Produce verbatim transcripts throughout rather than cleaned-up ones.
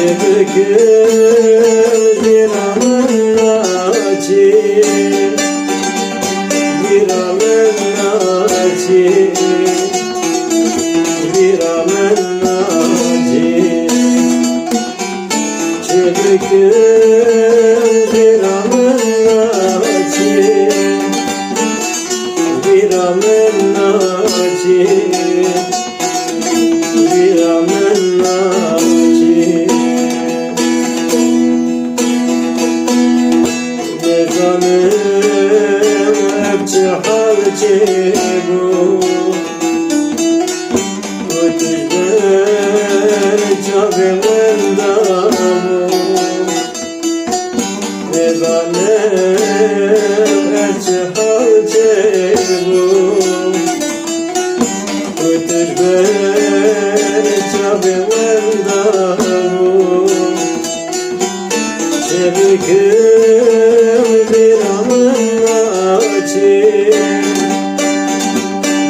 Çebikim vîra min naçî, vîra min naçî, vîra min naçî. Çebikim vîra min naçî, vîra min naçî. Vîra min naçî. Nizanim ev çi hal çêbû, ku tu ji ber çavê wenda bû. Nizanim ez çi hal çêbû, ku tu ji ber çavê wenda bû. Çi bikim vîra min naçî,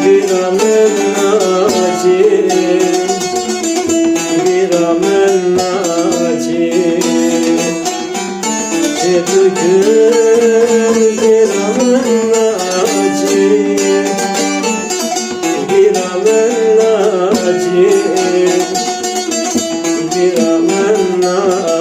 vîra min naçî, vîra min naçî. Çi bikim vîra min naçî, vîra min naçî, vîra min naçî.